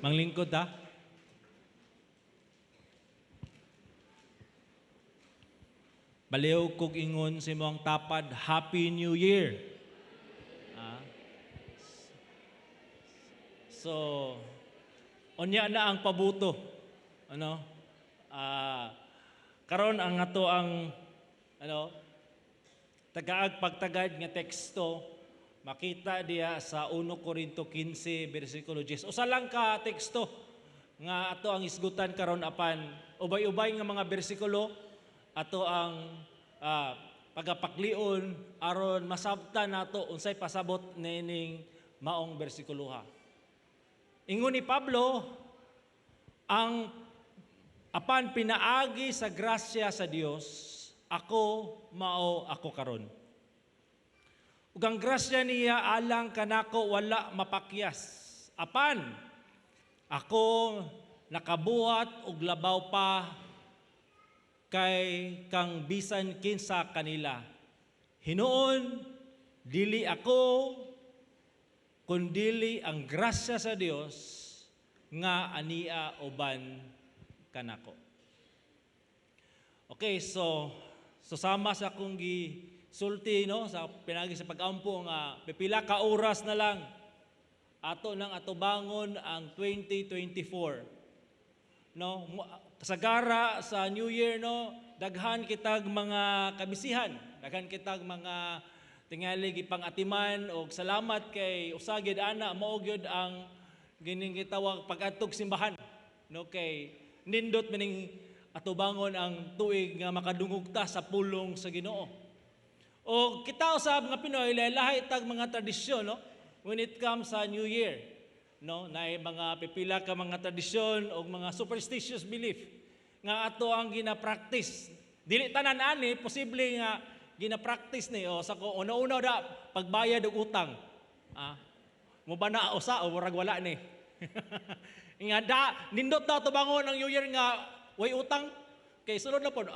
Manglingkod ta. Baliw kog ingon sa imong tapad, Happy New Year. Ah. So, unya na ang pabuto. Ano? Karon ang ato ang ano tagaag pagtagad nga teksto makita diya sa 1 Korinto 15 bersikulo 10. Usa lang ka teksto nga ato ang isgutan karon, apan ubay-ubay nga mga bersikulo ato ang pagapaklion aron masabtan nato unsay pasabot niining maong bersikuloha. Ingon ni Pablo, ang apan pinaagi sa grasya sa Dios, ako mao ako karon. Ug ang grasya niya alang kanako wala mapakyas. Apan ako nakabuhat og labaw pa kay kang bisan kinsa kanila. Hinuon, dili ako kundili ang grasya sa Dios nga ania uban kanako. Okay, so sama sa akong gisulti, no, sa pinagi sa pag-ampo nga pipila ka oras na lang ato nang atubangon ang 2024. No, kasagara sa New Year, no, daghan kitag mga kabisihan, daghan kitag mga tingali gipang-atiman, og salamat kay usa gyud ana mao gyud ang gining gitawag pag-adtog simbahan, no, kay nindot mining atubangon ang tuig nga makadungog ta sa pulong sa Ginoo. O kita usab nga Pinoy, lahi tag mga tradisyon, no, when it comes sa New Year, no, naay mga pipila ka mga tradisyon o mga superstitious belief nga ato ang gina-practice. Dili tanan ani posible nga gina-practice ni o sa ko una-una da pagbayad og utang. Mo ba na usa o murag wala ni? Nga da nindot na tubangon ang New Year nga way utang kay sulod na pod.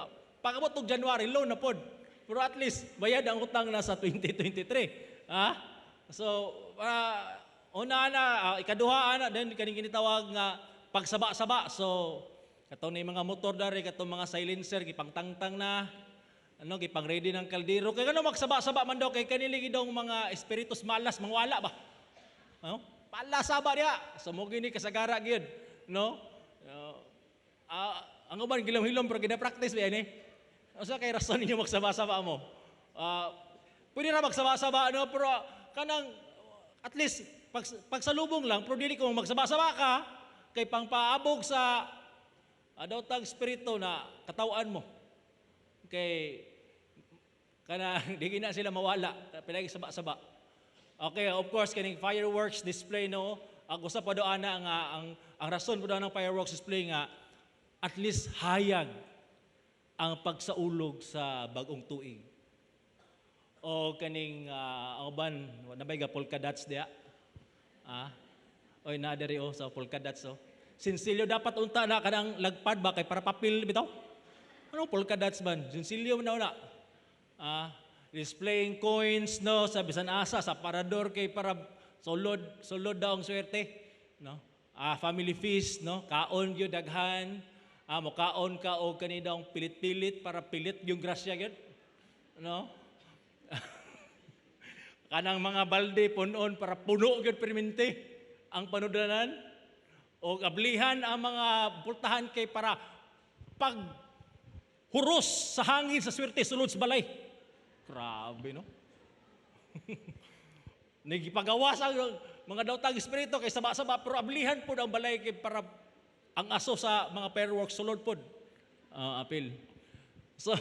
Pag-abot og January, loan na pod. Pero at least bayad ang utang na sa 2023. So una na ikaduha ana then kaning ginitawag nga pagsaba-saba. So kato ni mga motor dari, katong mga silencer gipangtangtang na, ano, gipang ready ng kaldero. Kay ngano magsaba-saba man daw? Kay kanili gidong mga espiritus malas mangwala ba? Ano? Pala saba diha. So mo gini kasagara gyud, no? Ang uban gilom-hilom pero gina-practice ba ini? Unsa kay rason ninyo magsaba-saba mo? Pwede ra magsaba-saba, no, pero kanang at least pagsalubong lang, pero dili kung magsaba-saba ka kay pangpaabog sa daw tag espiritu na katawan mo. Kay kana di na sila mawala pinagi saba-saba. Okay, of course kaning fireworks display, no. Ang usa pa do ana nga ang rason po daw ng fireworks display nga at least hayag ang pagsaulog sa bagong tuig. O kaning ang uban nabay ga polka dots diya. Oy, na diri oh sa polka dots oh. Sinsilyo dapat unta na kanang lagpad ba kay para papel bitaw. Ano polka dots man? Sinsilyo man na. Displaying coins, no, sa bisan asa sa parador kay para sulod sulod daw ang swerte, no. Family feast, no, kaon gyud daghan. Mokaon ka og kani daw pilit-pilit para pilit yung grasya gyud, no. Kanang mga balde punon para puno gyud permente ang panudlanan, og ablihan ang mga pultahan kay para pag huros sa hangin sa swerte sulod sa balay. Grabe, no? Nagipagawas ang mga dawtang espiritu kay saba-saba, pero ablihan pod ang balay kay para ang aso sa mga fireworks sulod pod. Apil. So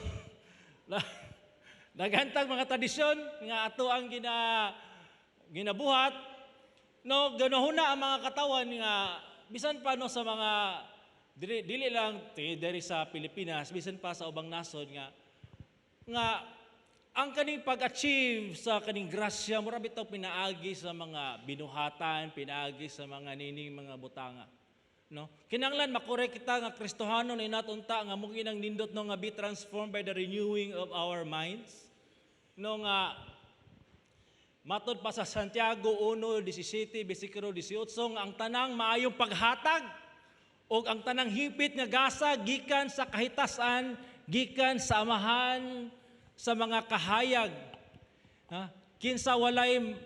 daghantag mga tradisyon nga ato ang ginabuhat, no, ganahuna ang mga katawan nga bisan pa, no, sa mga dili, dili lang diri sa Pilipinas, bisan pa sa ubang nasod nga nga ang kaning pag-achieve sa kaning grasya mura bitaw pinaagi sa mga binuhatan, pinaagi sa mga nining mga butanga, no. Kinahanglan makorek kita nga Kristohanon ni natunta nga mo ginang nindot, no, nga be transformed by the renewing of our minds, no, nga Matod pa sa Santiago 1:17, bersikulo 18, nga ang tanang maayong paghatag o ang tanang hipit nga gasa gikan sa kahitasan, gikan sa Amahan sa mga kahayag. Ha? Kinsa walay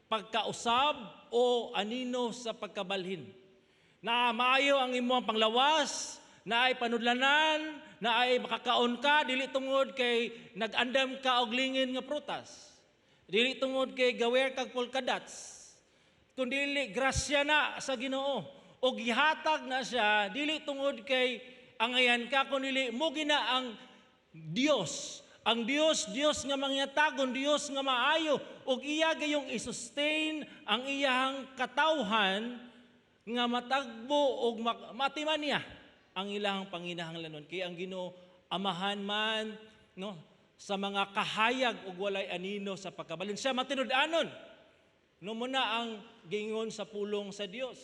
pagkausab o anino sa pagkabalhin. Na maayo ang imong panglawas, na ay panudlanan, na ay makakaon ka, dili tungod kay nag-andam ka og lingin nga prutas. Dili tungod kay gawer kag polka dots. Kundi grasya na sa Ginoo. O gihatag na siya, dili tungod kay angayan ka, kundi mo gina ang Dios. Ang Dios, Dios nga mangyatagon, Dios nga maayo, ug iya gayong i-sustain ang iyahang katawhan nga matagbo og matiman niya ang ilahang panginahanglanon. Kay ang Ginoo Amahan man, no, sa mga kahayag ug walay anino sa pagkabalin. Siya matinud-anon. No, mo na ang gingon sa pulong sa Dios.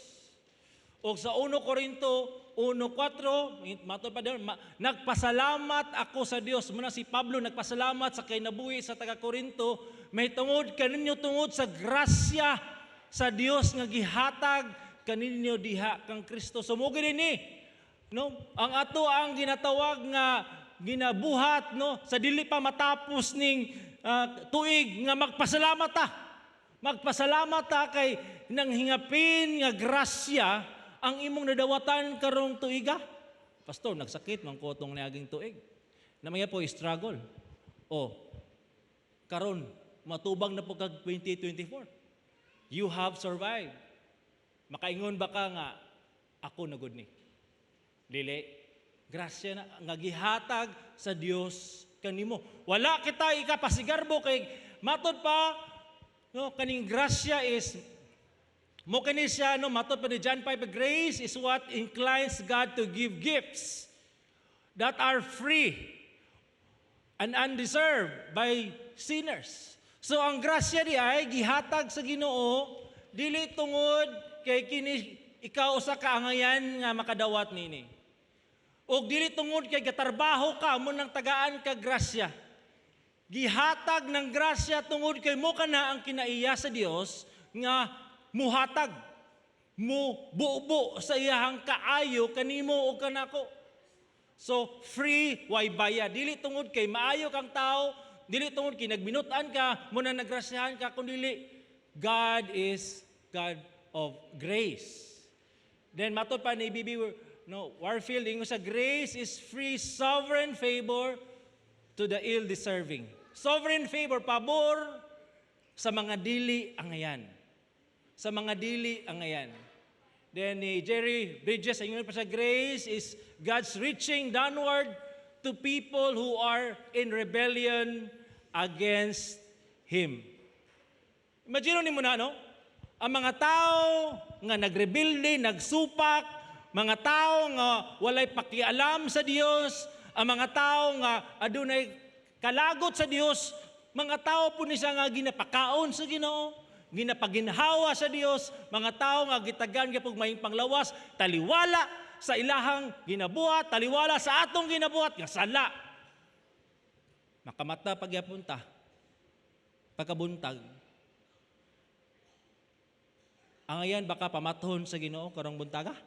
O sa 1 Corinto 1:4, matod pa din, nagpasalamat ako sa Dios. Muna si Pablo nagpasalamat sa kinabuhi sa taga Corinto, may tungod kaninyo, tungod sa grasya sa Dios nga gihatag kaninyo diha kang Kristo. So mo ni, no, ang ato ang ginatawag nga ginabuhat, no, sa dili pa matapos ning tuig nga magpasalamat ta. Magpasalamat ta kay nang hingapin nga grasya ang imong nadawatan karong tuiga. Pastor, nagsakit man ko tong niaging tuig. Namaya po struggle. O karon matubang na po kag 2024. You have survived. Makaingon ba ka nga ako na gud ni? Dili. Grasya na nga gihatag sa Dios kanimo. Wala kita ikapasigarbo kay matod pa, no, kaning grasya is mo kini siya, no, matod pa ni John Piper, grace is what inclines God to give gifts that are free and undeserved by sinners. So ang grasya di ay gihatag sa Ginoo dili tungod kay kini ikaw usa ka angayan nga makadawat nini. Og dili tungod kay gatarbaho ka mo nang tagaan ka grasya. Gihatag ng grasya tungod kay mo kana ang kinaiya sa Dios nga muhatag, mo bubo sa iyahang kaayo kanimo o kanako. So free, way bayad. Dili tungod kay maayo kang tao, dili tungod kay nagbinutan ka, mo na nagrasyahan ka, kundi God is God of grace. Then matod pa ni B.B., no, Warfield, ingon sa grace is free sovereign favor to the ill-deserving. Sovereign favor, pabor sa mga dili angayan. Sa mga dili angayan. Then ni Jerry Bridges, ingon pa sa grace is God's reaching downward to people who are in rebellion against Him. Imagine nimo na, no? Ang mga tao nga nagrebelde, nagsupak, mga tao nga walay pakialam sa Dios, ang mga tao nga adunay kalagot sa Dios, mga tao po ni siya nga ginapakaon sa Ginoo, ginapaginhawa sa Dios, mga tao nga gitagan gyapon maayong panglawas, taliwala sa ilahang ginabuhat, taliwala sa atong ginabuhat nga sala. Makamata pagyapon ta, pagkabuntag. Angayan baka pamathon sa Ginoo karong buntaga?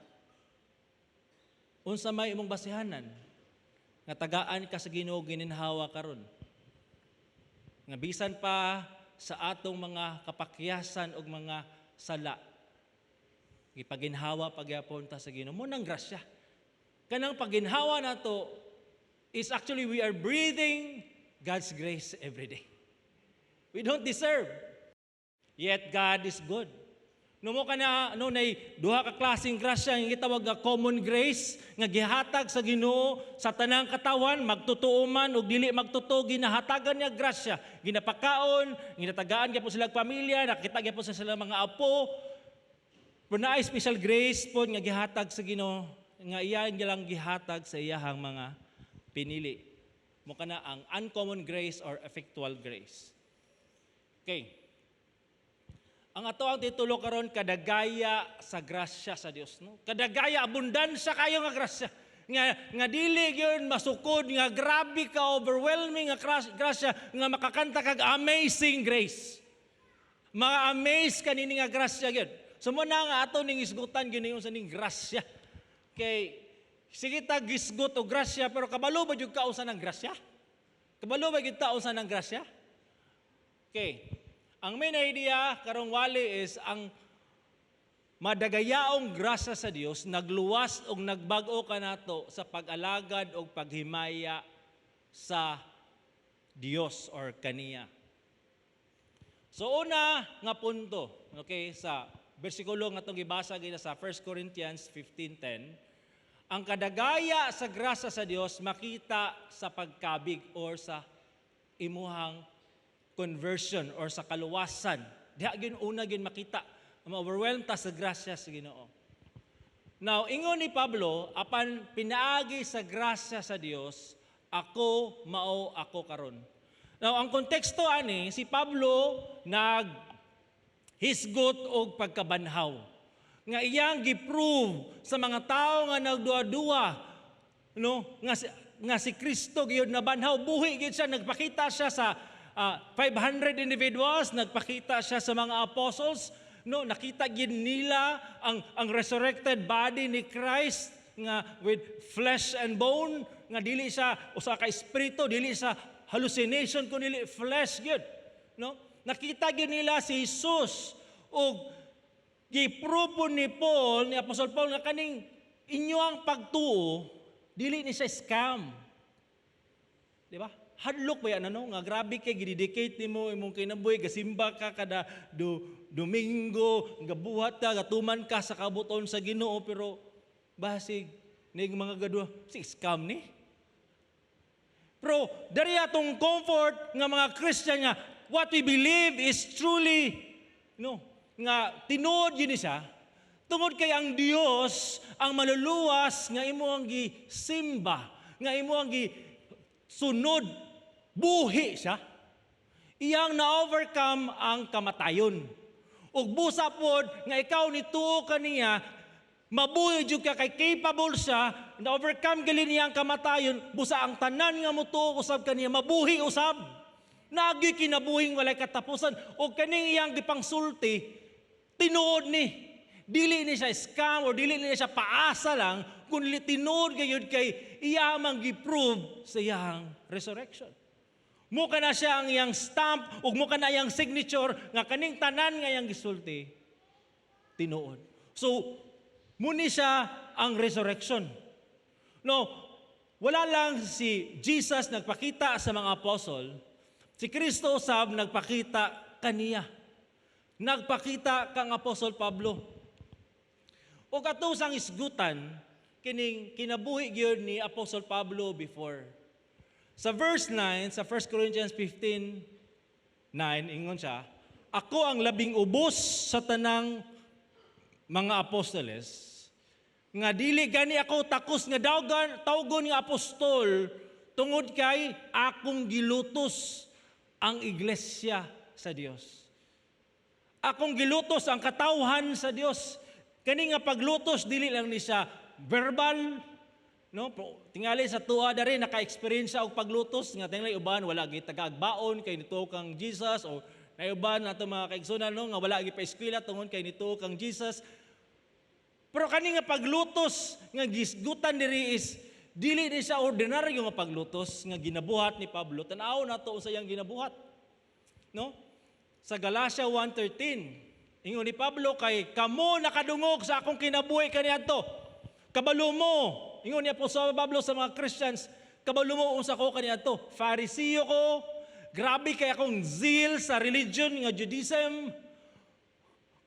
Unsa may imong basihanan nga tagaan ka sa Ginoo gininhawa karon? Nga bisan pa sa atong mga kapakyasan ug mga sala, gipaginhawa pagyapon ta sa Ginoo. Mo nang grasya. Kanang paginhawa nato is actually we are breathing God's grace every day. We don't deserve. Yet God is good. No, mo kana, no, nay duha ka klaseng grasya nga gitawag nga common grace nga gihatag sa Ginoo sa tanang katawan, magtotoo man ug dili magtotoo, ginahatagan niya grasya, ginapakaon, ginatagaan gyapon sila pamilya, nakita gyapon sa sila mga apo. Pero naay special grace po nga gihatag sa Ginoo nga iya lang gihatag sa iyahang mga pinili. Mo kana ang uncommon grace or effectual grace. Okay. Ang ato ang titulo karon, kadagaya sa grasya sa Dios, no? Kadagaya, abundansya kayo nga grasya. Nga dili gyud masukod, nga grabe ka overwhelming nga grasya nga makakanta kag Amazing Grace. Ma-amaze ka nini nga grasya gyud. So mao na nga ato ning isgutan gyud sa ning grasya. Kay sige ta gisgot og grasya, pero kabalo ba jud ka unsa ng grasya? Kabalo ba gyud ta unsa ng grasya? Okay. Ang main idea karong wali is ang madagayaong grasya sa Dios nagluwas og nagbag-o kanato sa pag-alagad og paghimaya sa Dios or kaniya. So una nga punto, okay, sa bersikulo nga atong gibasa gina sa 1 Corinthians 15:10, ang kadagaya sa grasya sa Dios makita sa pagkabig or sa imuhang conversion or sa kaluwasan. Diha gyud una gyud makita, ma-overwhelm ta sa grasya sa Ginoo. Now, ingon ni Pablo, apan pinaagi sa grasya sa Dios, ako mao ako karon. Now, ang konteksto ani, si Pablo nag hisgot og pagkabanhaw nga iyang gi-prove sa mga tao nga nagduha-duha, no, nga si Kristo gyud nabanhaw, buhi gyud siya. Nagpakita siya sa 500 individuals, nagpakita siya sa mga apostles, no? Nakita gyud nila ang resurrected body ni Christ nga with flesh and bone, nga dili siya usa ka espiritu, dili sa hallucination, kun dili flesh gyud, no? Nakita gyud nila si Jesus ug giprove ni Paul, ni Apostol Paul, nga kaning inyo ang pagtuo dili ni siya scam. Di ba? Hadlok ba yan, ano? Nga grabe kay gidedicate nimo imong kinabuhi, gasimba ka kada Domingo, gabuhat ka, gatuman ka sa kabuton sa Ginoo, pero basig ning mga gadwa, si scam ni. Pero dari atong comfort nga mga Christian nga what we believe is truly, no, nga tinuod yun siya tungod kay ang Dios ang maluluwas nga imo ang gisimba, nga imo ang gisunod, buhi siya. Iyang na-overcome ang kamatayon. Ug busa pod nga ikaw nituo kaniya, mabuhi jud ka kay capable siya, na-overcome gali niya ang kamatayon, busa ang tanan nga motuo usab kaniya mabuhi usab. Nagi kinabuhing walay katapusan. O kaning iyang gipangsulti, tinuod ni. Dili ni siya scam or dili ni siya paasa lang, kun tinuod gayud kay iya mang gi-prove sa iyang resurrection. Mao kana siya ang iyang stamp ug mao kana iyang signature nga kaning tanan nga iyang gisulti tinuod. So muni siya ang resurrection. No, wala lang si Jesus nagpakita sa mga apostol, si Kristo usab nagpakita kaniya. Nagpakita kang Apostol Pablo. O kato sang isgutan kining kinabuhi gyud ni Apostol Pablo before. Sa verse 9, sa 1 Corinthians 15:9, ingon siya, "Ako ang labing ubos sa tanang mga apostoles, nga dili gani ako takos nga dawgan tawgon nga apostol tungod kay akong gilutos ang iglesia sa Dios. Akong gilutos ang katawhan sa Dios." Kani nga paglutos, dili lang ni siya verbal, no? Tingali sa tuwa diri naka-experience og paglutos nga tingali uban wala gitagaagbaon kay nituo kang Jesus, o naiuban nato mga kaigsunan, no, nga wala gi pa-eskwela tungod kay nituo kang Jesus. Pero kani nga paglutos nga gisgutan diri is dili ni siya ordinaryo nga paglutos nga ginabuhat ni Pablo. Tan-aw nato unsa iyang ginabuhat. No? Sa Galatia 1:13, ingon ni Pablo, "Kay kamo nakadungog sa akong kinabuhi kaniadto. Kabalo mo," ingon ni Apostol Pablo sa mga Christians, "kabalo mo unsa ko kaniadto. Farisiyo ko, grabe kay akong zeal sa religion nga Judaism.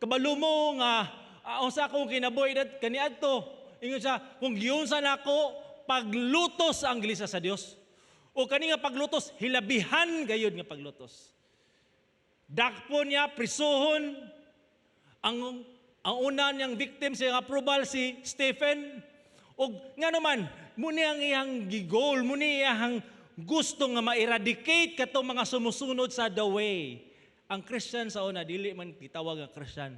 Kabalo mo nga unsa akong kinabuhi dat kaniadto." Ingon siya, "Kung giunsa nako paglutos ang iglesia sa Dios." O kani nga paglutos, hilabihan gayud nga paglutos. Dakpo niya, prisuhon. Ang una niyang victim sa iyang approval si Stephen. O nga naman, muni ang iyang gigol, muni iyang gusto nga ma-eradicate katong mga sumusunod sa The Way. Ang Christian sa una, dili man gitawag ang Christian.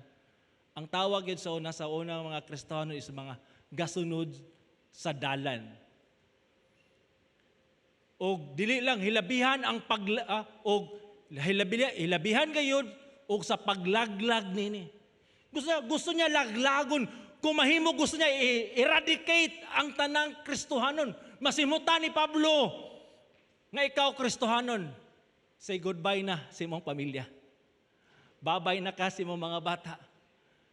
Ang tawag yun sa una, sa unang mga Kristiyano, is mga gasunod sa dalan. Og dili lang hilabihan ang pag og hilabihan gayud ug sa paglaglag nini. Gusto niya laglagon. Kung mahimo, gusto niya i-eradicate ang tanang Kristohanon. Masimutan ni Pablo nga ikaw Kristohanon. Say goodbye na sa imong pamilya. Babay na ka sa imong mga bata.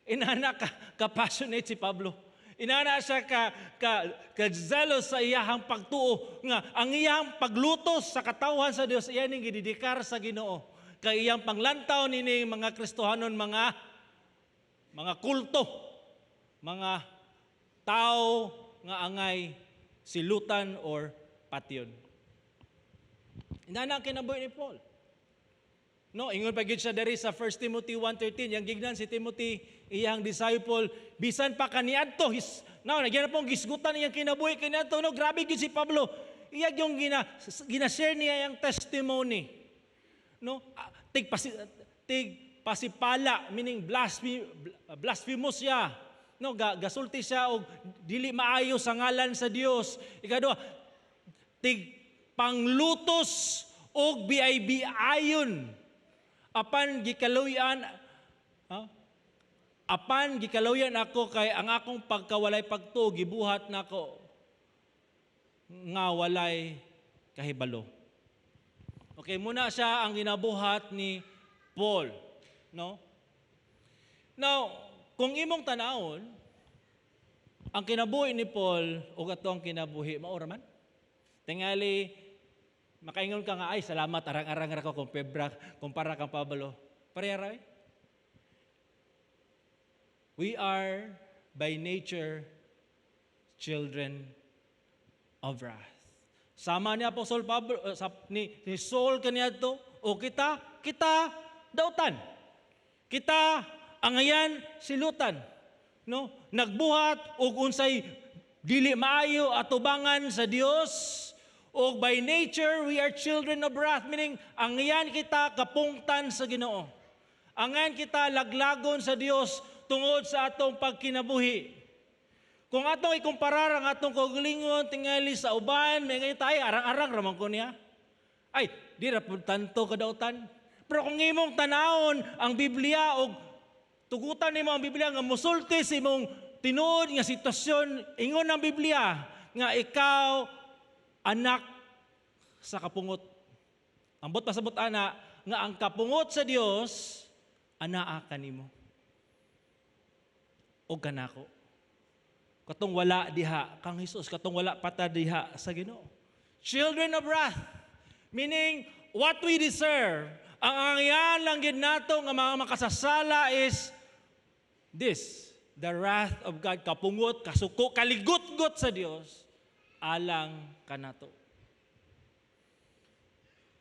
Inana ka passionate si Pablo. Inana siya ka zealous sa iyahang pagtuo nga ang iyang paglutos sa katawhan sa Dios, iya ning gidedikar sa Ginoo. Kay iyang panglantaw nini mga Kristohanon, mga kulto, mga tao nga angay silutan or patyon. Inana ang kinabuhi ni Paul. No, ingon pa gyud siya diri sa 1 Timothy 1:13, yang gignan si Timothy, iyang disciple, bisan pa kaniadto his now nagyan na pong gisgutan iyang kinabuhi kaniadto, no? Grabe gyud si Pablo. Iya yung gina-share niya yung testimony. No? Ah, tig pasipala, meaning blasphemous siya. No, gasulti siya og dili maayo sa ngalan sa Dios. Ikaduha, tig panglutos og biay-biayon apan gikaluyan, ha? Apan gikaluyan ako kay ang akong pagkawalay pagtuo gibuhat nako nga walay kahibalo. Okay, muna siya ang ginabuhat ni Paul, no? Now, kung imong tanawon, ang kinabuhi ni Paul ug ato ang kinabuhi, mao ra man. Tingali makaingon ka nga, "Ay, salamat, arang-arang ra ko kung pebra kumpara kang Pablo." Pareha ra eh. We are by nature children of wrath. Sama ni Apostol Pablo, ni Saul kaniadto o kita dautan. Kita angayan silutan. No? Nagbuhat og unsay dili maayo atubangan sa Dios, og by nature we are children of wrath, meaning angyan kita kapungtan sa Ginoo. Angyan kita laglagon sa Dios tungod sa atong pagkinabuhi. Kung atong ikumparar ang atong kaugalingon tingali sa uban, may ngayon tayo, arang-arang raman ko niya. Ay, di ra pud tanto kadautan. Pero kung imong tanawon ang Biblia og tugutan nimo ang Biblia nga musulti sa imong tinuod nga sitwasyon, ingon ang Biblia nga ikaw anak sa kapungot. Ambot pasabot ana nga ang kapungot sa Dios anaa kanimo o kanako. Katong wala diha kang Hesus, katong wala pata diha sa Ginoo. Children of wrath, meaning what we deserve, ang angyan lang gid nato nga mga makasasala is this, the wrath of God, kapungot, kasuko, kaligutgot sa Dios alang kanato.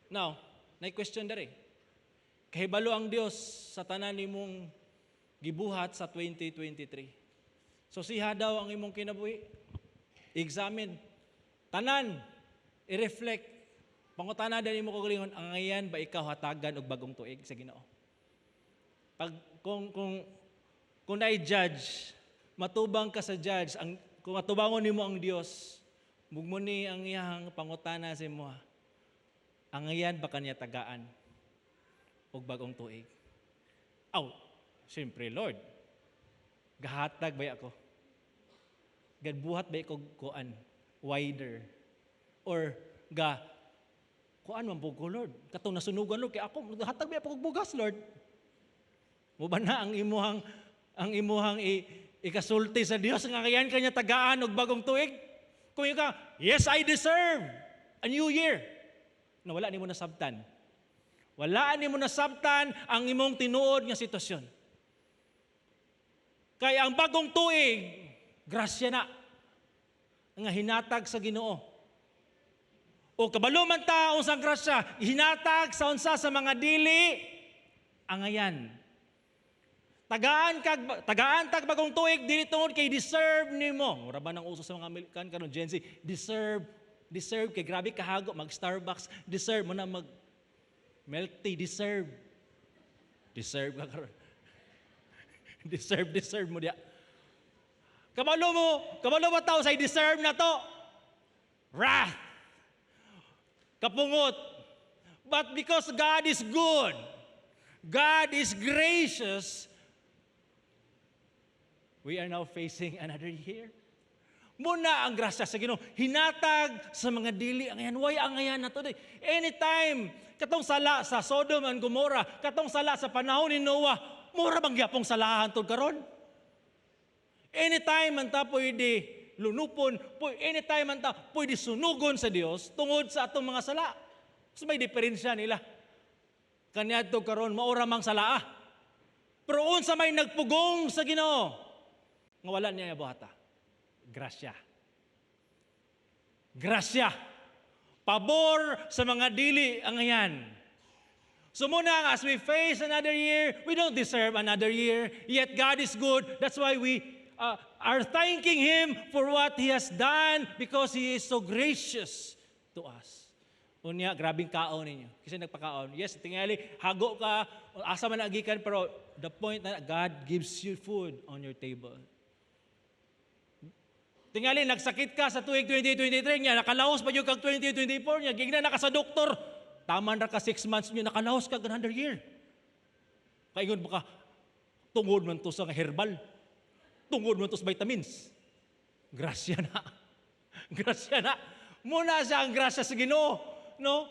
Now, nay question diri. Kahibalo ang Dios sa tanan nimong gibuhat sa 2023. So siha daw ang imong kinabuhi. Examine. Tanan. I-reflect. Pangutana din imo kaugalingon, angayan ba ikaw hatagan og bagong tuig sa Ginoo? Pag kung naay judge, matubang ka sa judge, ang kung matubangon nimo ang Dios, mugmuni ang iyang pangutana sa imo. Angayan ba kaniya tagaan og bagong tuig? Aw, siyempre, Lord. Gahatag ba ako? Gabuhat ba ko kuan wider? Or ga kuan man po ko, Lord? Katong nasunugan, Lord, kay ako hatag ba ako og bugas, Lord? Mo ba na ang imuhang ikasulti sa Dios nga kayan kanya tagaan og bagong tuig? Kung ka, "Yes, I deserve a new year." Na wala nimo nasabtan. Wala nimo nasabtan ang imong tinuod nga sitwasyon. Kay ang bagong tuig, grasya na nga hinatag sa Ginoo. O kabalo man ta unsang grasya, hinatag sa unsa? Sa mga dili angayan. Tagaan tag bagong tuig dili tungod kay deserve nimo. Mura ba nang uso sa mga Amerikan karon, Gen Z, deserve, deserve kay grabe kahago mag Starbucks, deserve mo na mag milk tea, deserve. Deserve ka karon. Deserve, deserve mo diya. Kabalo mo, kabalo ba tao say deserve na to? Wrath. Kapungot. But because God is good, God is gracious. We are now facing another year. Mao na ang grasya sa Ginoo. Hinatag sa mga dili angayan. Way angayan na to? Anytime, katong sala sa Sodom and Gomorrah, katong sala sa panahon ni Noah, mura bang gyapong salahan tod karon? Anytime man ta pwede lunupon, anytime man ta pwede sunugon sa Dios tungod sa atong mga sala. So may diferensya nila? Kaniadto karon mao ra mang salaa. Pero unsa may nagpugong sa Ginoo nga wala niya buhata? Grasya. Grasya. Pabor sa mga dili angayan. So mao na, as we face another year, we don't deserve another year. Yet God is good. That's why we are thanking Him for what He has done because He is so gracious to us. Unya, grabing kaon ninyo. Kasi nagpakaon. Yes, tingali, hago ka, asa man agikan, pero the point na God gives you food on your table. Tingali, nagsakit ka sa tuig 2023 niya, nakalaos pa gyud kag 2024 niya, gigna na ka sa doktor. Taman ra ka 6 months niya, nakalaos ka another year. Kaingon ba ka, tungod man to sa herbal. Tungod man to sa vitamins. Grasya na. Grasya na. Mao na siya ang grasya sa Ginoo. No?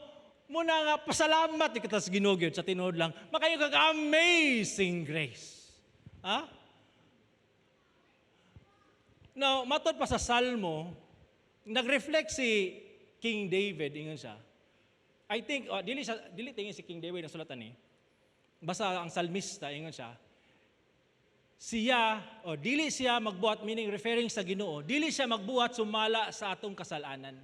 Mao na nga, pasalamat kita sa Ginoo gyud sa tinuod lang. Makayo kag amazing grace. Ha? Now, matod pa sa Salmo, nag-reflect si King David, ingon siya. I think, dili tingin si King David ang sulatan ni. Basta ang salmista, ingon siya, siya, o dili siya magbuhat, meaning referring sa Ginoo, dili siya magbuhat sumala sa atong kasalanan.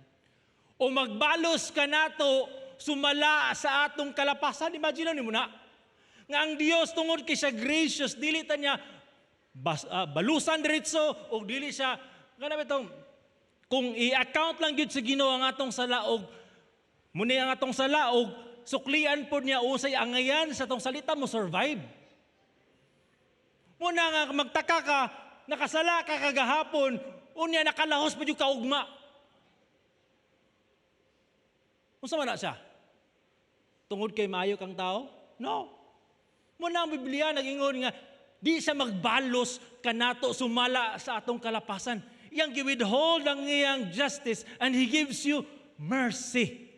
O magbalos kanato sumala sa atong kalapasan. Imagine nimo na. Nga ang Dios tungod kay siya gracious, dili ta niya balusan diretso o dili siya kana bitong kung i-account lang gyud sa Ginoo ang atong sala og muni ang atong sala og suklian pod niya unsay angayan sa atong salita mo survive. Mao na nga magtaka ka, nakasala ka kagahapon, unya nakalahos pa jud ka ugma. Unsa man na siya? Tungod kay maayo kang tao? No. Mao na ang Biblia nag-ingon nga di siya magbalos kanato sumala sa atong kalapasan. Iyang gi-withhold ang iyang justice and He gives you mercy.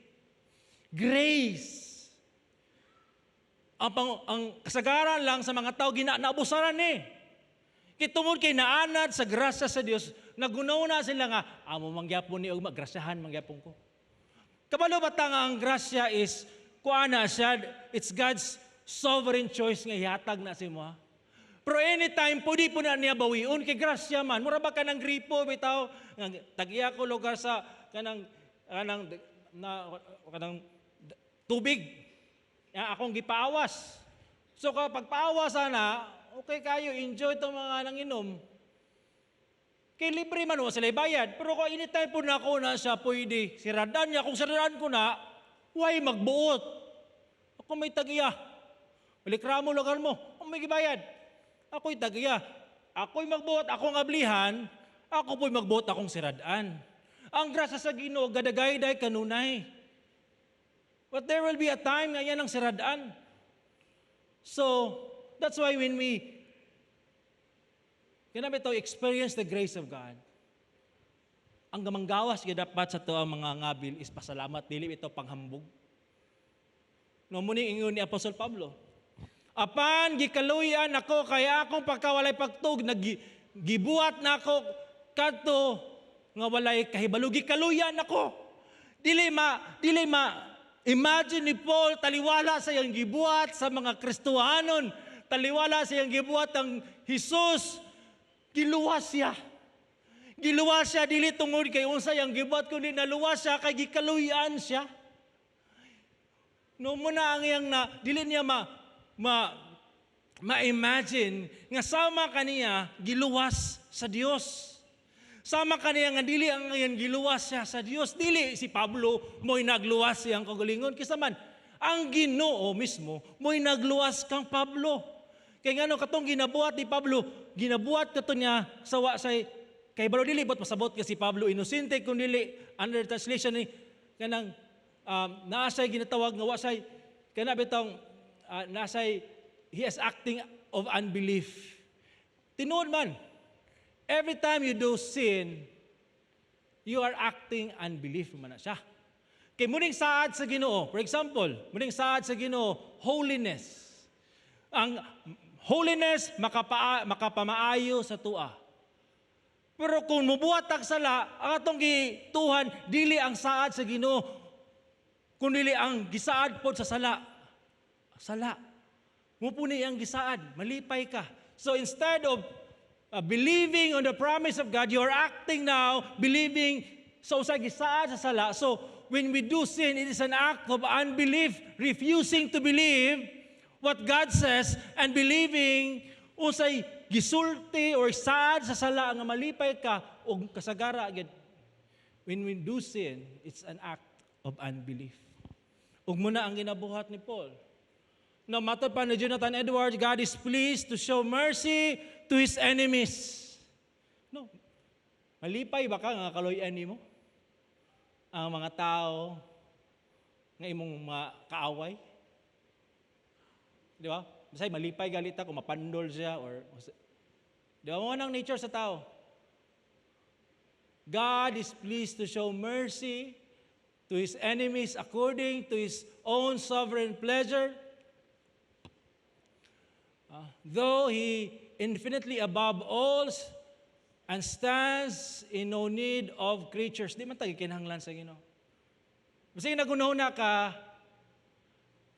Grace. Ang kasagaran lang sa mga tao, ginaabusaran ni. Kay tungod kay naanad sa grasya sa Dios, nagunaw na sila nga, amo mangyapon ni ugma, grasyahan mangyapon ko. Kabalo ba ta nga ang grasya is, kuana siya, it's God's sovereign choice nga ihatag na sa imo, ha? Pero anytime, pwede po na niya bawion, kay grasya man. Mura ba ka ng gripo, bitaw, nga tagiya ko lugar sa kanang tubig. Ya, akong gipaawas. So kapag paawas ana, okay kayo, enjoy itong mga nanginom. Kay libre man, wa sila bayad. Pero kung anytime po na ako na siya pwede, siradan niya. Kung siradan ko na, why magbuot? Ako may tagiya. Balikramo lugar mo, ako may gibayad. Ako'y tagiya. Ako'y magbuot, akong ablihan, ako po'y magbuot akong siradaan. Ang grasya sa Ginoo gadagayday kanunay. But there will be a time nga yan ang siradaan. So, that's why when we kanang ito, experience the grace of God, ang gamanggawas gyud dapat sa ato ang mga ngabil is pasalamat, dili ito panghambog. No, mao ni ingon ni Apostol Pablo. Apan gikaluyan ako kay akong pagkawalay pagtuo, nag gibuhat na ako kadto nga walay kahibalo, gikaluyan ako. Dili ma imagine ni Paul taliwala sa iyang gibuhat sa mga Kristohanon, taliwala sa iyang gibuhat ang Jesus, giluwas siya. Giluwas siya dili tungod kay unsa iyang gibuhat kundi naluwas siya kay gikaluyan siya. No, mao na ang iyang na dili niya ma ma-imagine nga sama kaniya giluwas sa Dios. Sama kaniya nga dili ang ngayon giluwas siya sa Dios. Dili si Pablo mo'y nagluwas siyang kagalingon. Kisa man, ang Ginoo mismo mo'y nagluwas kang Pablo. Kay ngano katong ginabuhat ni Pablo, ginabuhat kato niya sa wa say kay balo. Dili bot pasabot ka si Pablo inosente kung dili under translation ni kanang naa say ginatawag nga wa say kana bitong naa say he is acting of unbelief. Tinuod man. Every time you do sin, you are acting unbelief man na siya. Kay muning saad sa Ginoo, for example, muning saad sa Ginoo, holiness. Ang holiness makapamaayo sa atoa. Pero kung mubuhat tag sala, ang atong gituohan dili ang saad sa Ginoo, kun dili ang gisaad pod sa sala. Sala. Mao pud ni ang gisaad, malipay ka. So instead of believing on the promise of God, you are acting now believing sa usa gisaad sa sala. So when we do sin, it is an act of unbelief, refusing to believe what God says and believing unsay gisulti or saad sa sala nga malipay ka og kasagara gyud. When we do sin, it's an act of unbelief. Ug mao na ang ginabuhat ni Paul. Na matod pa ni Jonathan Edwards, God is pleased to show mercy to His enemies. No. Malipay ba ka nga kaluy-an nimo ang mga tao nga imong mga kaaway? Di ba? Basta malipay galita kung mapandol siya or, di ba, mao nang nature sa tao. God is pleased to show mercy to His enemies according to His own sovereign pleasure. Though He infinitely above all and stands in no need of creatures. Di man ta gikinahanglan sa Ginoo. Basta naghunahuna ka,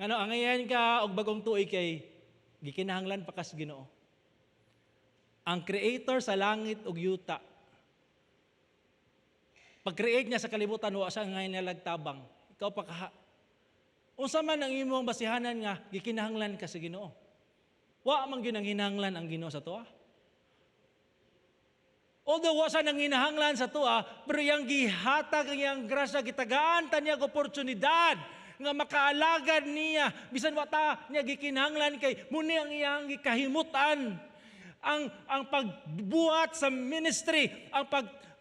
ano, angayan ka og bagong tuig kay gikinahanglan pa kas Ginoo. Ang creator sa langit ug yuta. Pag-create niya sa kalibutan, wa siya ngayon nalagtabang. Ikaw pa kaha. Unsa man ang imong basihanan nga gikinahanglan ka sa Ginoo? Wa man gyud nanghinahanglan ang Ginoo sa atoa. Although wa siya nanginahanglan sa atoa, pero iyang gihatag ang iyang grasya, gitagaan ta niya og oportunidad nga makaalagad niya bisan wa ta niya gikinahanglan, kay mao ni ang iyang gikahimutan, ang pagbuhat sa ministry, ang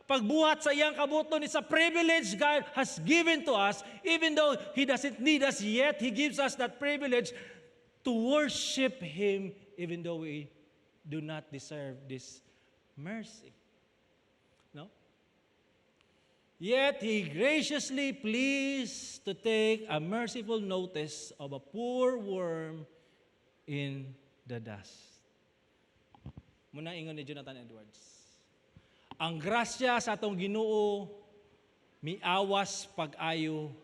pagbuhat sa iyang kabubut-on is a privilege God has given to us. Even though He doesn't need us, yet He gives us that privilege to worship Him even though we do not deserve this mercy. No? Yet He graciously pleased to take a merciful notice of a poor worm in the dust. Mao na ingon ni Jonathan Edwards. Ang grasya sa atong Ginoo miawas pag-ayo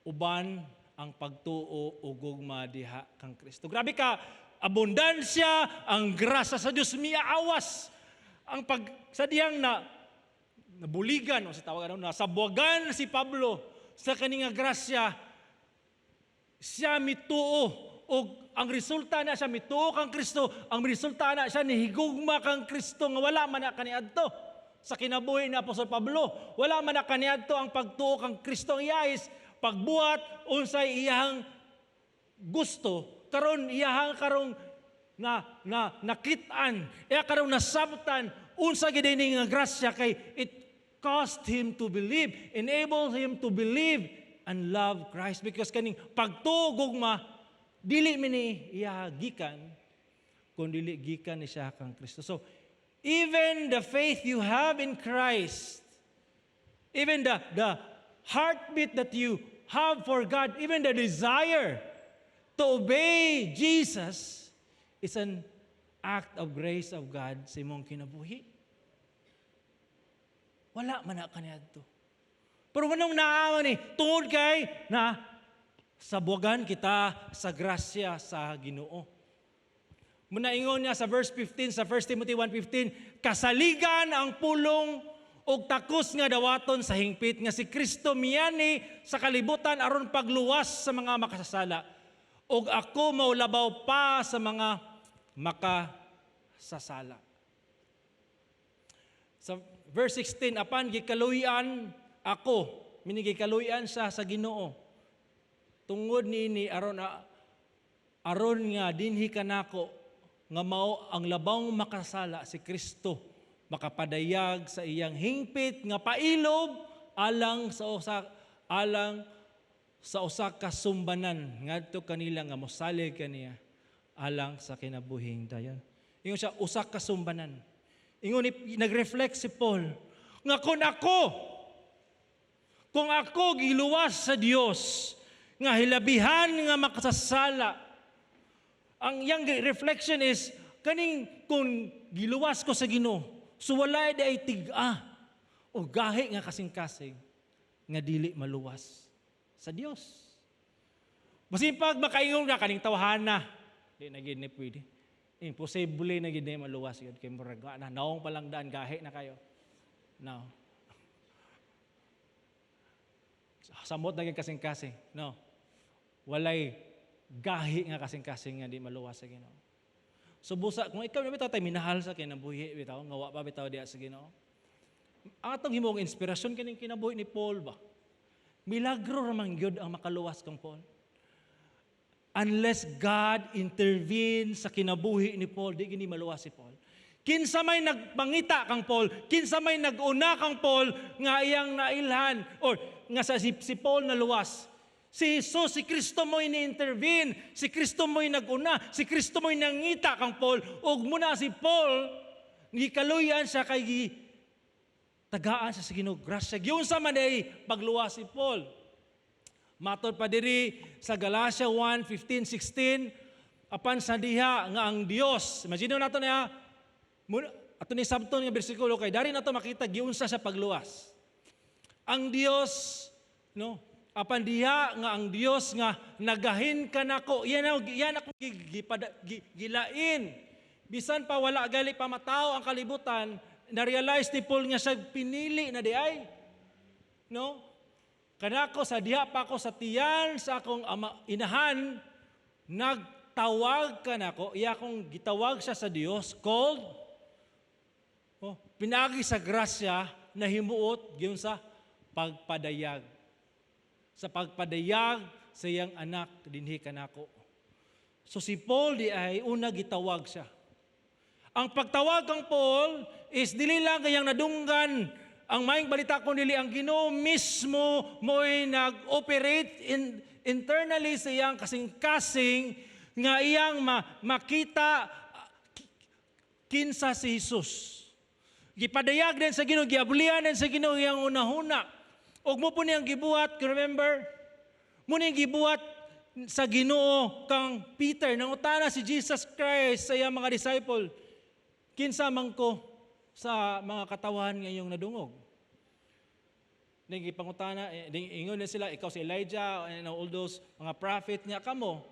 uban ang pagtuo o gugma diha kang Kristo. Grabe ka abundansya ang grasya sa Dios, miawas ang pag sa diyang na nabuligan o sa tawag ano, nasabwagan si Pablo sa kani nga grasya, siya mituo og ang resulta na siya mituo kang Kristo, ang resulta na siya nihigugma kang Kristo nga wala man na kaniadto sa kinabuhi ni Apostol Pablo. Wala man na kaniadto ang pagtuo kang Kristo. Ang iya is pagbuhat unsay iyang gusto. Karon iyahang karong na na nakit-an, iya karong nasabtan unsa gid ni nga grasya, kay it caused him to believe, enable him to believe and love Christ, because kaning pagtuo, gugma, dili mi ni iya gikan kun dili gikan ni siya kang Kristo. So even the faith you have in Christ, even the heartbeat that you have for God, even the desire to obey Jesus is an act of grace of God sa imong kinabuhi. Wala man na kaniadto. Pero manong naa ni tungod kay na sabwagan kita sa grasya sa Ginoo. Mao na ingon niya sa verse 15 sa 1 Timothy 1:15, kasaligan ang pulong og takos nga dawaton sa hingpit nga si Kristo miani sa kalibutan aron pagluwas sa mga makasasala. Ug ako maulabaw pa sa mga makasasala. Sa verse 16, apan gikaluy-an ako, meaning gikaluy-an siya sa Ginoo. Tungod niini aron nga dinhi kanako nga mao ang labawng makasala, si Kristo makapadayag sa iyang hingpit nga pailob alang sa usa ka sumbanan ngadto kanila nga mosalig kaniya. alang sa kinabuhing dayon. Ingon siya, usa ka sumbanan. Ingon ni, nag-reflect si Paul, nga kung ako giluwas sa Dios, nga hilabihan nga makasasala, ang iyang reflection is, kaning kung giluwas ko sa Ginoo, so wala diay tig-a o gahi nga kasing-kasing nga dili maluwas sa Dios. Basin pag makaingon ka kaning tawhana, di na gid ni pwede. Imposible na gid ni maluwas yun kay murag na naong pa lang daan, gahi na kayo. No. Samot na gid kasing-kasing. No. Walay gahi nga kasing-kasing nga di maluwas sa Ginoo. So busa kung ikaw na bitaw tay minahal sa kinabuhi bitaw nga wa pa bitaw diha sa Ginoo. Ang atong himong inspirasyon kining kinabuhi ni Paul ba? Milagro ra man gyud ang makaluwas kang Paul. Unless God intervene sa kinabuhi ni Paul, di gini maluwas si Paul. Kinsa may nagpangita kang Paul, kinsa may nag-una kang Paul nga iyang nailhan or nga sa si Paul naluwas. Si Jesus, si Kristo mo'y ni-intervene, si Kristo mo'y nag-una, si Kristo mo'y nangita kang Paul, ug muna si Paul, gikaluyan siya kay gi tagaan siya sa Ginoo grasya. Giunsa man ay pagluwas si Paul? Matod pa diri sa Galatia 1, 15, 16, apan sa diha nga ang Dios, imagine nato niya, ato ni sabton nga bersikulo kay dari nato makita giunsa sa pagluwas. Ang Dios, no, apan diha nga ang Dios nga nagahin kanako, yan ako gilain. Bisan pa wala gali pa matawo ang kalibutan, na-realize ni Paul nga siya pinili na di ay. No? Kanako sa diha pa ako sa tiyan sa akong ama, inahan, nagtawag kanako, iya akong gitawag siya sa Dios, called, oh, pinagi sa grasya, nahimuot, giyon sa pagpadayag. Sa pagpadayag sa iyang anak, dinhi kanako. So si Paul di ay una gitawag siya. Ang pagtawag kang Paul is dili lang kayang nadunggan ang maayong balita kun dili ang Ginoo mismo mo'y nag-operate internally sa iyang kasing-kasing nga iyang makita kinsa si Jesus. Gipadayag din sa Ginoo, giablian din sa Ginoo iyang unahuna. Ug mo po niyang gibuhat, remember? Mo niyang gibuhat sa Ginoo kang Peter. Nangutana si Jesus Christ sa iyang mga disciple, kinsa man ko sa mga katawan nga iyong nadungog? Ning gipangutana, ning ingon na sila, ikaw si Elijah, and all those mga prophet nga kamo,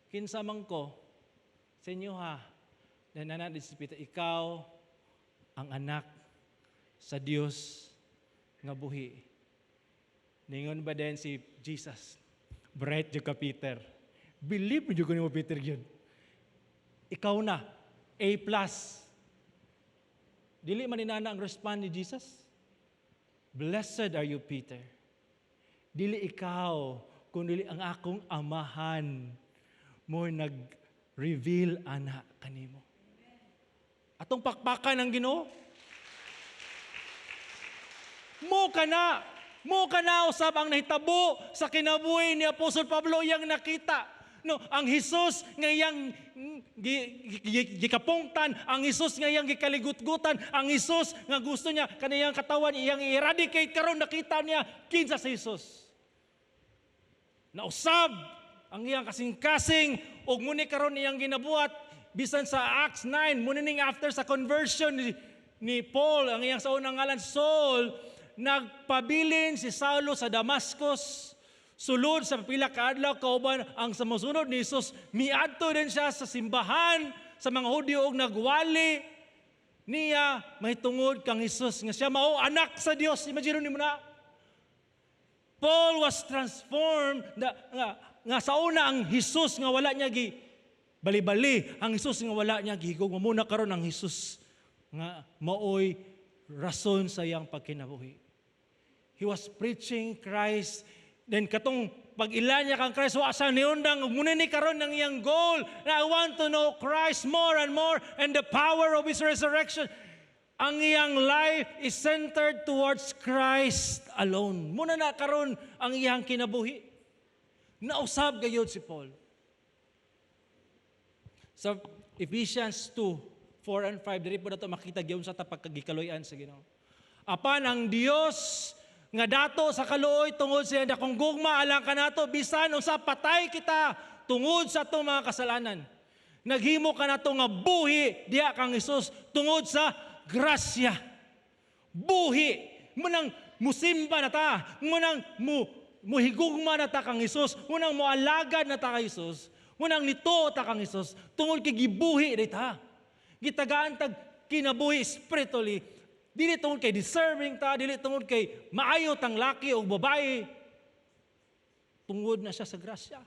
kinsa man ko sa inyo ha? Then nana si Peter, ikaw ang anak sa Dios nga buhi. Ningon ba din si Jesus, "Bright jud ka, Peter. Believe mo jud ko nimo, Peter gyud. Ikaw na, A+." Dili man inana ang respond ni Jesus. "Blessed are you, Peter. Dili ikaw, kundi ang akong amahan mo nag-reveal ana kanimo." Atong pakpakan ang Ginoo. Mo kana usab ang nahitabo sa kinabuhi ni Apostol Pablo, iyang nakita. No, ang Hesus nga iyang gikapungtan, ang Hesus nga iyang gikaligutgutan, ang Hesus nga gusto niya kaniyang katawan iyang i-eradicate, karon nakita niya kinsa si Hesus. Nausab ang iyang kasing-kasing ug muni karon iyang ginabuhat bisan sa Acts 9, muni ning after sa conversion ni Paul, ang iyang sa unang ngalan Saul, nagpabilin si Saulo sa Damascus. Sulod sa pila ka adlaw kauban ang sa mosunod ni Jesus, miadto din siya sa simbahan sa mga Hudyo ug nagwali niya mahitungod kang Jesus nga siya mao anak sa Dios. Imagine nimo na. Paul was transformed na, nga sa una ang Jesus nga wala niya gi bali-bali, ang Jesus nga wala niya gihigog, muna karon ang Jesus nga maoy rason sa iyang pagkinabuhi. He was preaching Christ. Then katong pag-ila niya kang Christ, wa sa niundang muna ni karon ng iyang goal na I want to know Christ more and more and the power of His resurrection. Ang iyang life is centered towards Christ alone. Muna na karon ang iyang kinabuhi. Nausab gayud si Paul. Sa Ephesians 2, 4 and 5, diri po nato makita gyud sa ta pagkagikaloy-an sa Ginoo. Apan ang Dios nga dato sa kaluoy tungod sa iyang dakong gugma alang kanato, bisan unsa patay kita tungod sa atong mga kasalanan, naghimo kanato nga buhi diha kang Hesus tungod sa grasya. Buhi mao nang musimba na ta, mao nang mo muhigugma na ta kang Hesus, mao nang moalagad na ta kay Hesus, mao nang nituo ta kang Hesus tungod kay gibuhi di ta. Gitagaan tag kinabuhi spiritually. Dili tungod kay deserving ta, dili tungod kay maayo tang laki o babae. Tungod na siya sa grasya.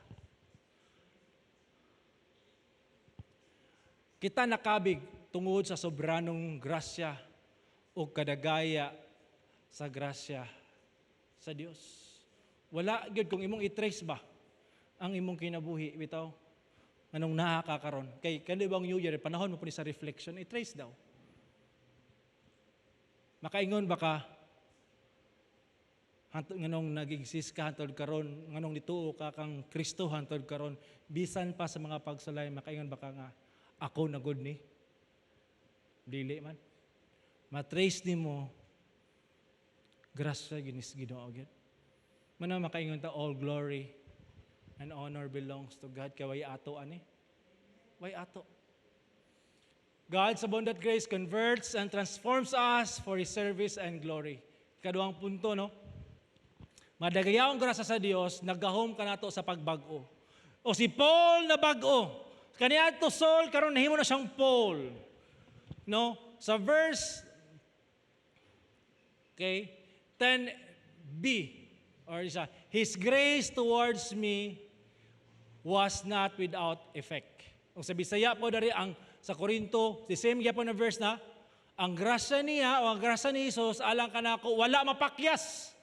Kita nakabig tungod sa sobranong grasya o kadagaya sa grasya sa Dios. Wala gyud kung imong i-trace ba ang imong kinabuhi bitaw anong naa ka karon, kay kani bang New Year, panahon mo po ni sa reflection, i-trace daw. Makaingon ba ka hantod nganong nag-exist ka hantod karon, nganong nituo ka kang Kristo hantod karon, bisan pa sa mga pagsulay, makaingon ba ka nga ako na gud ni? Dili man. Matrace nimo, grasya gyud ni Ginoo gyud. Mana makaingon ta, all glory and honor belongs to God, kay way ato ani. Way ato. God's abundant grace converts and transforms us for His service and glory. Kaduhang punto, no? Madagayaong grasya sa Dios, naggahom kanato sa pagbag-o. O si Paul na bag-o. Kaniadto Saul, karon nahimo na siyang Paul. No? Sa verse, okay, 10b or isa, "His grace towards me was not without effect." Kung sa Bisaya po dari ang sa Korinto, the same gyapon na verse na, ang grasya niya o ang grasya ni Jesus alang kanako wala mapakyas.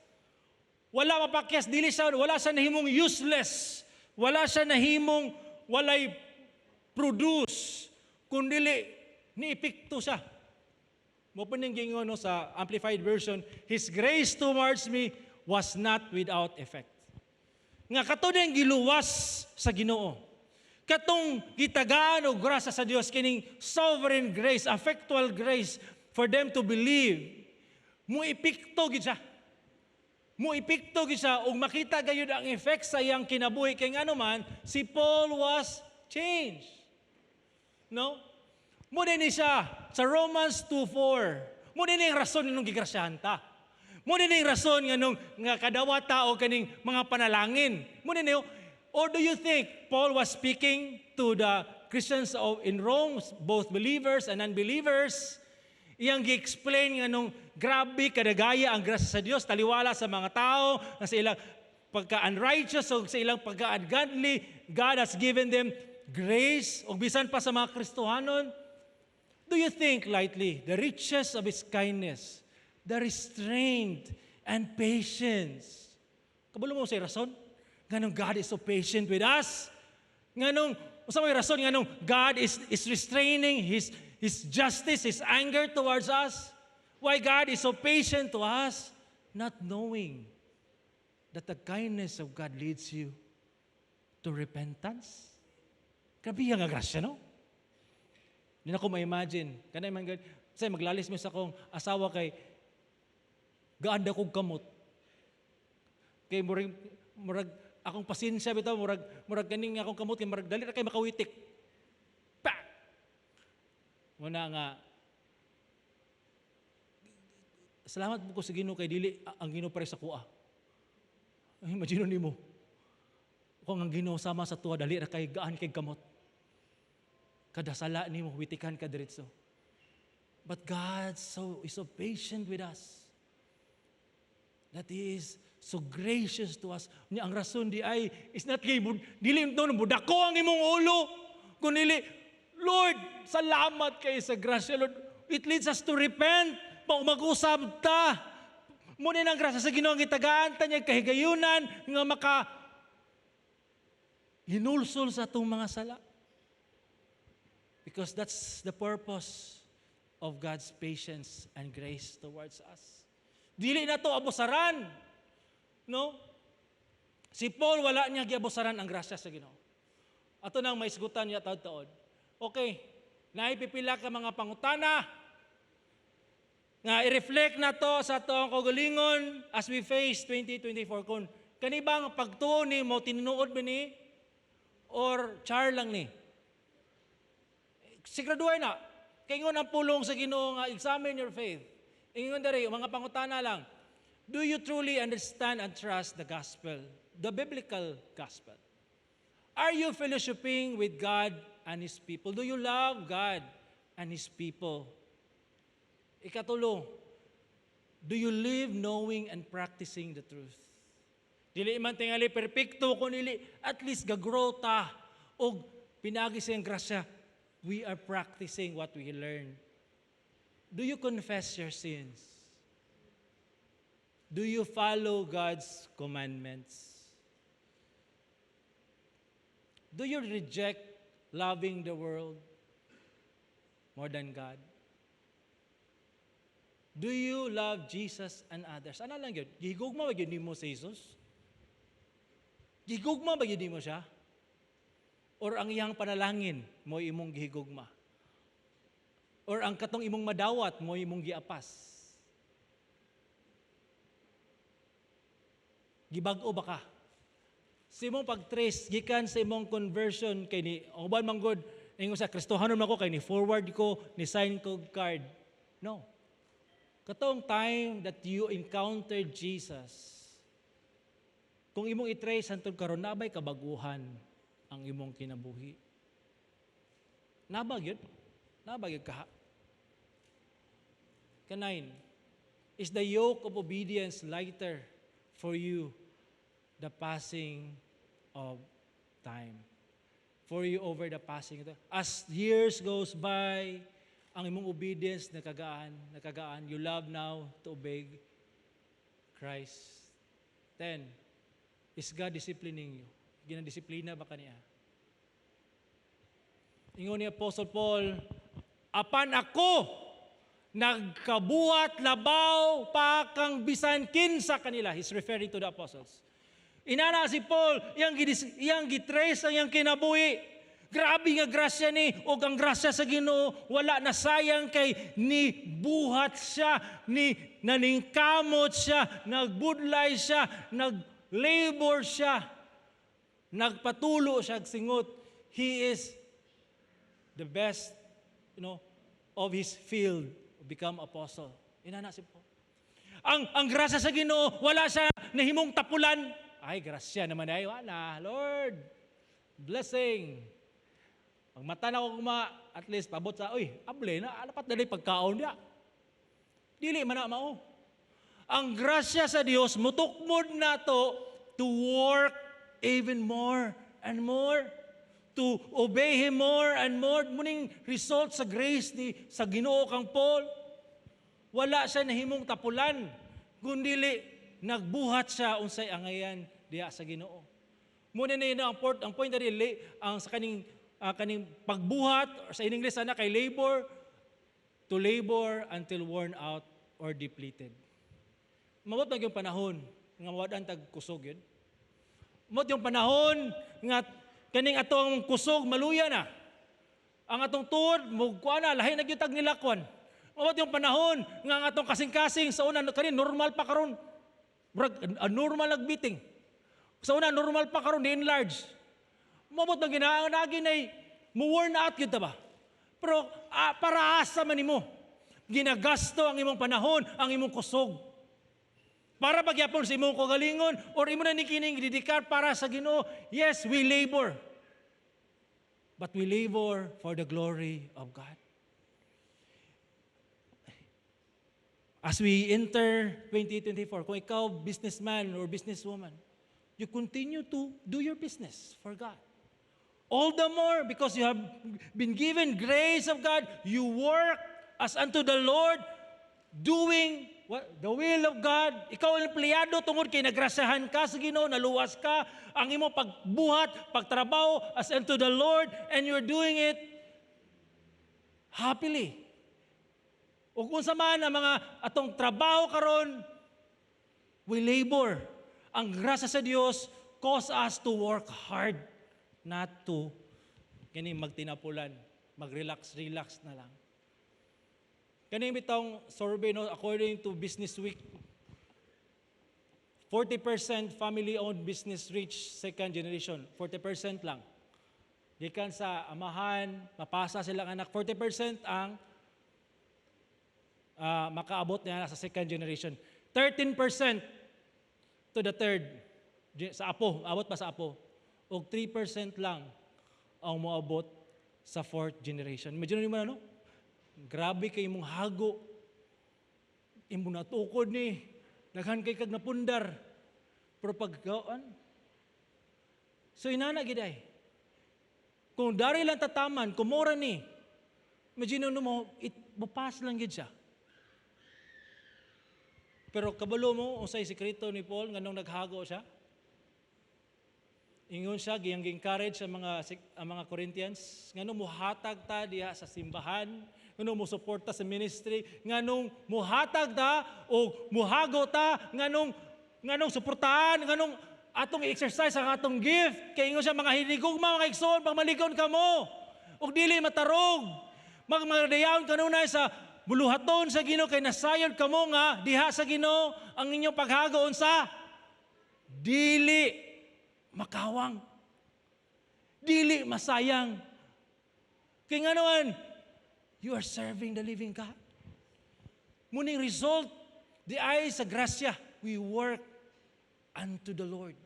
Wala mapakyas, dili siya, wala siya nahimong useless. Wala siya nahimong walay produce, kundili ni epekto siya. Mao po ning gingon, no, sa Amplified Version, "His grace towards me was not without effect." Nga kato din giluwas sa Ginoo. Katong gitagaan og grasya sa Dios, kining sovereign grace, effectual grace for them to believe. Mo epekto gid siya. Mo epekto gid siya ug makita gayud ang effect sa iyang kinabuhi, kay ngano man si Paul was changed. No? Mo din ni siya sa Romans 2:4. Mo din ni rason nung gigrasyahan ta. Mo din ni rason nga nung nga kadawat ta og kaning mga panalangin. Mo din ni. Or do you think Paul was speaking to the Christians in Rome, both believers and unbelievers? Iyang gi-explain nga nung grabe kadagaya ang grasya sa Dios taliwala sa mga tao na sa ilang pagka-unrighteous o sa ilang pagka-ungodly, God has given them grace o bisan pa sa mga Kristohanon. Do you think lightly the riches of His kindness, the restraint and patience? Kabalo mo sa rason? Nganong God is so patient with us? Nganong, usa may rason nganong God is restraining His justice, His anger towards us? Why God is so patient to us? Not knowing that the kindness of God leads you to repentance. Grabe nga grasya, no? Hindi na ko ma-imagine. Kanay man gud, say maglalis mi sa akong asawa kay gaan daw kog kamot. Kay murag murag akong pasensya bitaw, murag murag kaning akong kamot kay murag dali ra kay makawitik. Pa. Muna nga salamat po ko sa Ginoo kay dili ang Ginoo pare sa kuha. Ay, imagine nimo. Kung ang Ginoo sama sa tuwa, dali ra kay gaan kay kamot. Kada sala nimo, witikan ka diretso. But God is so patient with us. That He is so gracious to us. Nya ang rason di ay is not kay dili no budako ang imong ulo. Kun dili, Lord, salamat kay sa grasya, Lord. It leads us to repent. Mag-usab ta. Muna ang grasya sa Ginoo ang gitagaan ta niya kahigayunan nga maka hinulsol sa atong mga sala. Because that's the purpose of God's patience and grace towards us. Dili na to abusaran. No? Si Paul, wala niya giabusaran ang grasya sa Ginoo. Ato nang maisgutan niya taod-taod. Okay, naay pipila ka mga pangutana nga i-reflect na to sa atong kaugalingon as we face 2024, kung kani bang pagtuo nimo, tinuod ba ni or char lang ni. Siguraduhay na kay ingon ang pulong sa Ginoo nga examine your faith. Ingon diri, mga pangutana lang: Do you truly understand and trust the gospel, the biblical gospel? Are you fellowshipping with God and His people? Do you love God and His people? Ikatulo, do you live knowing and practicing the truth? Dili man tingali perpekto, kun dili, at least gagrow ta og pinagi sa iyang grasya, we are practicing what we learn. Do you confess your sins? Do you follow God's commandments? Do you reject loving the world more than God? Do you love Jesus and others? Ano lang yun? Gihigugma ba gyud nimo si Jesus? Gihigugma ba gyud nimo siya? Or ang iyang panalangin mo imong gihigugma? Or ang katong imong madawat mo imong giapas? Gibag-o ba ka? Sa imong pag-trace gikan sa imong conversion, kay ni ang uban man gud ingon sa Kristohanon man ko kay ni forward ko, ni sign ko card. No. Katong time that you encountered Jesus, kung imong i-trace hantod karon, naa bay kabaguhan ang imong kinabuhi? Naa ba gyud? Naa ba gyud kaha? Ka-9, is the yoke of obedience lighter for you the passing of time? For you over the passing of time. As years goes by, ang imong obedience nakagaan, nakagaan. You love now to obey Christ. 10, is God disciplining you? Ginadisiplina ba kaniya? Ingon ni Apostle Paul, "Apan ako, nagkabuhat labaw pa kang bisan kinsa kanila." He's referring to the apostles. Inana si Paul, iyang gitrace ang iyang kinabuhi. Grabe nga grasya ni, og ang grasya sa Ginoo wala na sayang kay ni buhat siya, ni naningkamot siya, nagbudlay siya, nag-labor siya, nagpatulo siya og singot. He is the best of his field, become apostle. Inana si Paul. Ang grasya sa Ginoo, wala siya nahimong tapulan. Ay, grasya naman ay, wala. Lord, blessing. Pag mata na ko kuma, at least pabot sa, uy, able na, alapat na pagkaon niya. Dili man na mao. Ang grasya sa Dios mutukmod nato to work even more and more, to obey Him more and more. Mao ning result sa grace ni sa Ginoo kang Paul. Wala siya nahimong tapulan, kundili nagbuhat siya unsay angayan diha sa Ginoo. Mao na ni ang point diri, ang sa kaning pagbuhat, or sa in English ana kay labor, to labor until worn out or depleted. Mabot na yung panahon nga mawad-an tag kusog yun. Mabot yung panahon nga kaning atong kusog maluya na. Ang atong tuod mugkuan na, lahi na gyud tag nilakwan. Mabot yung panahon nga ang atong kasing-kasing sa una kanin normal pa, karon murag normal nagbiting. Sa una normal pa, karon ni enlarge. Mabot na ginaanagi na mo worn out gyud ta ba? Pero para asa man nimo? Ginagasto ang imong panahon, ang imong kusog. Para pagyapon sa imong kagalingon or imo na ni kining gidedikar para sa Ginoo. Yes, we labor. But we labor for the glory of God. As we enter 2024, kung ikaw businessman or businesswoman, you continue to do your business for God. All the more because you have been given grace of God, you work as unto the Lord, doing what? The will of God. Ikaw ang empleyado tungod kay nagrasyahan ka sa Ginoo, naluwas ka, ang imong pagbuhat, pagtrabaho as unto the Lord, and you're doing it happily. Ug unsa man ang mga atong trabaho karon, we labor. Ang grasya sa Dios cause us to work hard, not to kini magtinapulan, Mag-relax, relax na lang. Kaning bitawng survey, no, according to Business Week, 40% family-owned business reach second generation. 40% lang. Gikan sa amahan, mapasa silang anak. 40% ang makaabot niya sa second generation. 13% to the third, sa apo, abot pa sa apo. Og 3% lang ang moabot sa fourth generation. Imagine mo na, no? Grabe kay imong hago. Imo natukod ni. Daghan kay kag napundar. Pero pagkaan. So inana giday. Kung dari lang tataman, kumura ni. Imagine mo, it bupas lang gid siya. Pero kabalo mo unsay sekreto ni Paul nganong naghago siya? Ingon siya, giyang encourage sa mga ang mga Corinthians, nganong muhatag ta diha sa simbahan, nganong mo suporta sa ministry, nganong muhatag ta o muhago ta, nganong suportahan, nganong atong i-exercise ang atong gift. Kay ingon siya, mga hinigugma, mga igsoon, pagmaligon kamo. Ug dili matarog. Magmadayaon kanunay sa buluhaton sa Ginoo kay nasayod kamo nga diha sa Ginoo ang inyong paghago unsa dili makawang, dili masayang. Kay nganoan, you are serving the living God. Muning result, di ay sa grasya, we work unto the Lord.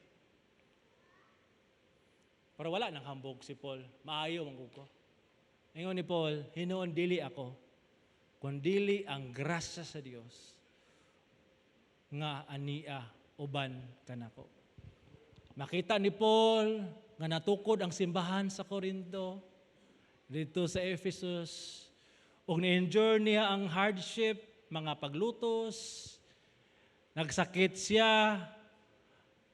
Pero wala nang hambog si Paul. Maayo man ko. Ingon ni Paul, "Hinuon dili ako, kun dili ang grasya sa Dios nga ania uban kanako." Makita ni Paul nga natukod ang simbahan sa Corinto, dito sa Ephesus, ug ni-endure niya ang hardship, mga paglutos, nagsakit siya,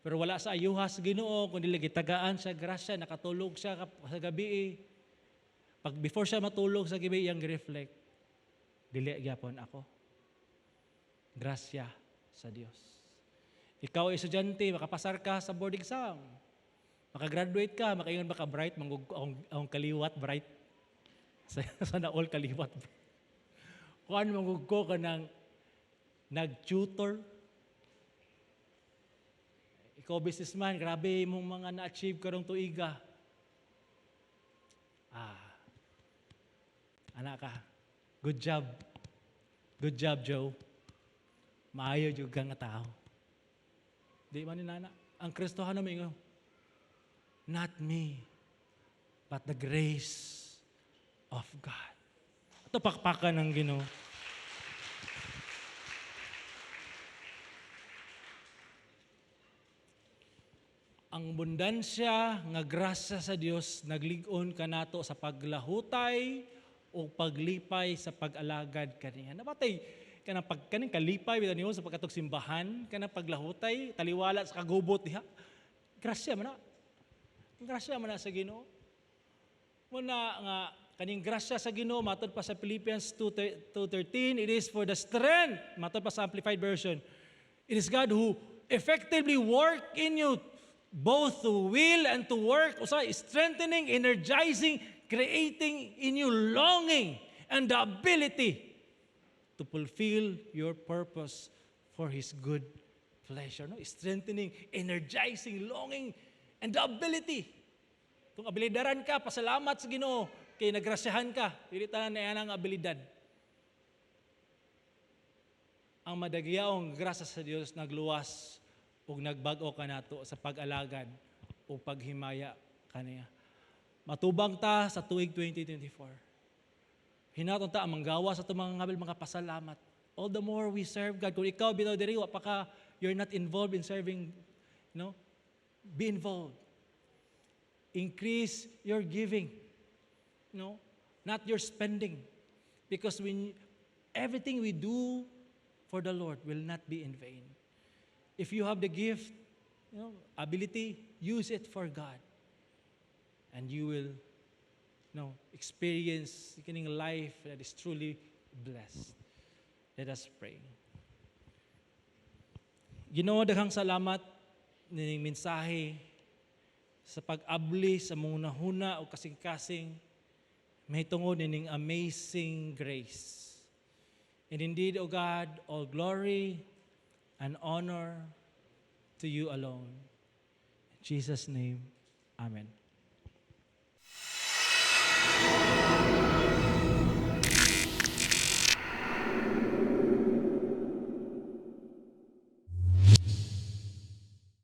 pero wala sa ayuha sa Ginoo, kundi gitagaan siya grasya, nakatulog siya sa gabi. Pag before siya matulog sa gabi, iyang reflect, "Dili gyapon ako. Grasya sa Dios." Ikaw ay estudyante, makapasar ka sa board exam. Makagraduate ka, makaingon ba ka bright, mangug akong kaliwat bright. Sa na all kaliwat. Kuan manggug ko ka ng nag-tutor. Ikaw businessman, grabe imong mga na-achieve karong tuiga. Ah. Anak ka. Good job. Good job, Joe. Maayo jud ka nga tao. Di man ni nana. Ang Kristohano mo, "Not me, but the grace of God." Ito pakpakan ng Ginoo. Ang abundansya nga grasya sa Dios naglig-on kanato sa paglahutay o paglipay sa pag-alagad kaniya. Nabatay kanang pag kaning kalipay bitaw nimo sa pagkatog simbahan, kanang paglahutay, taliwala sa kagubot diha. Grasya man na. Grasya man na sa Ginoo. Muna nga kaning grasya sa Ginoo matod pa sa Philippians 2:13, it is for the strength, matod pa sa Amplified Version. It is God who effectively work in you both to will and to work, usa strengthening, energizing, creating in you longing and the ability to fulfill your purpose for His good pleasure. No? Strengthening, energizing, longing, and the ability. Kung abilidaran ka, pasalamat sa Ginoo kay nagrasyahan ka. Dili tanan na ang abilidad. Ang madagyaong grasya sa Dios nagluwas ug nagbag-o kanato sa pag-alagad o paghimaya kaniya. Matubang ta sa tuig 2024. Hinaton ta ang manggawa sa itong mga ngabil, mga pasalamat. All the more we serve God. Kung ikaw bitaw diri wa pa ka, you're not involved in serving, no? Be involved. Increase your giving. No? Not your spending. Because when everything we do for the Lord will not be in vain. If you have the gift, ability, use it for God. And you will experience kining life that is truly blessed. Let us pray. Ginoo, daghang salamat nining mensahe sa pag-abli sa mga hunahuna o kasing-kasing. Mahitungod ining amazing grace. And indeed, O God, all glory and honor to you alone. In Jesus' name, Amen.